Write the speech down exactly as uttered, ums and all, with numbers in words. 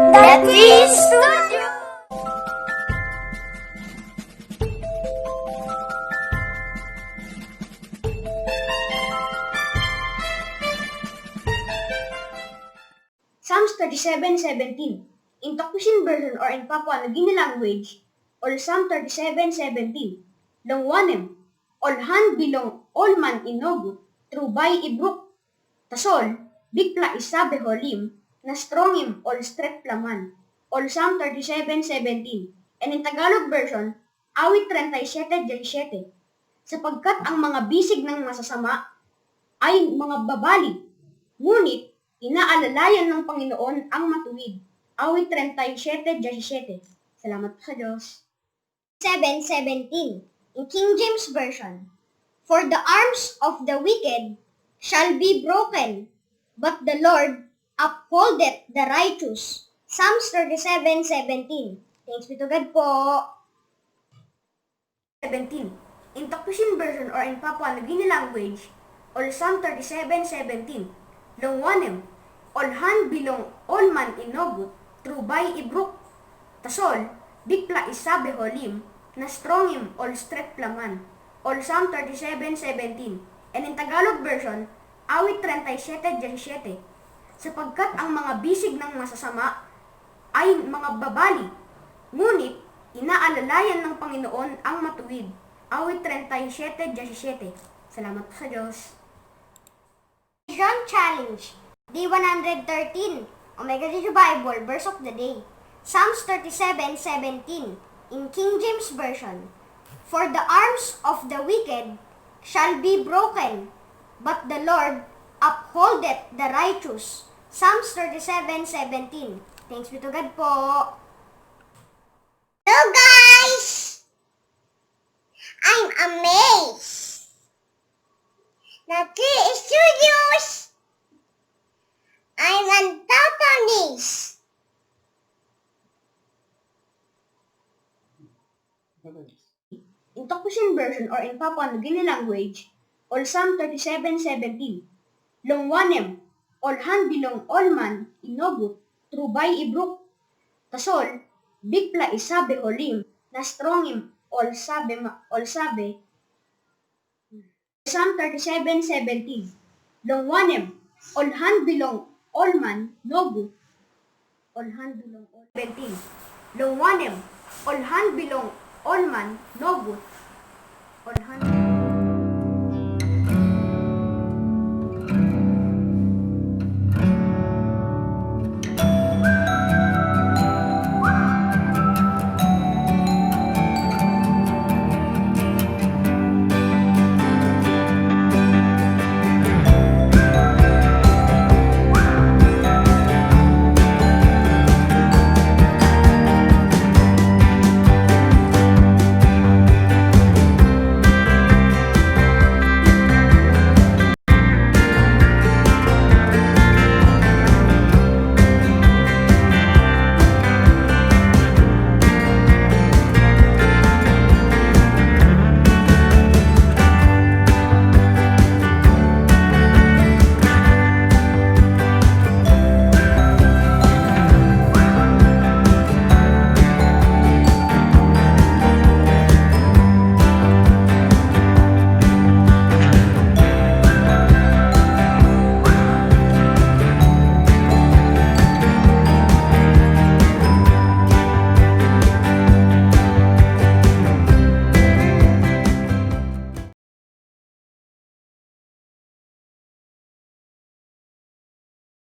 The Tea Studio. Psalms thirty-seven seventeen. In Tok Pisin version or in Papua New Guinea language, ol Psalm thirty-seven seventeen. Long wanem, ol han bilong ol man i nogut, tru bai i bruk. Tasol, Bikpela i save holim, na strongim ol stretpela man. Ol Psalm thirty-seven seventeen. And in Tagalog version, Awit treinta y siete diecisiete. Sapagkat ang mga bisig ng masasama ay mga babali, ngunit inaalalayan ng Panginoon ang matuwid. Awit treinta y siete diecisiete. Salamat sa Diyos. Seven seventeen, in King James Version, "For the arms of the wicked shall be broken, but the Lord upholdeth the righteous." Psalms thirty-seven seventeen. Thanks be to God po. Seventeen. In Tok Pisin version or in Papua New Guinea language, ol Psalm thirty-seven seventeen. Long wanem, ol han bilong ol man i nogut, tru bai i bruk. Tasol, Bikpela i save holim, na strongim ol stretpela man. Ol Psalm thirty-seven seventeen. And in Tagalog version, Awit treinta y siete diecisiete. Sapagkat ang mga bisig ng masasama ay mga babali, ngunit inaalalayan ng Panginoon ang matuwid. Awit treinta y siete diecisiete. Salamat sa Diyos. John Challenge, Day one hundred thirteen, Omega Jeju Bible, Verse of the Day, Psalms thirty-seven seventeen, in King James Version. "For the arms of the wicked shall be broken, but the Lord upholdeth the righteous." Psalms thirty-seven seventeen. Thanks be to God po. Hello guys! I'm amazed. The Tea Studios. I'm a Japanese. In Tok Pisin version or in Papua New Guinea language, ol Psalm thirty-seven seventeen. Long wanem, ol han bilong ol man i nogut, tru bai i bruk. Tasol, Bikpela i save holim, na strongim ol save ma-, ol save. Psalm thirty-seven seventeen. Long wanem, ol han bilong ol man nogut. Ol han bilong ol seventeen. Long wanem, ol han bilong ol man nogut. Ol han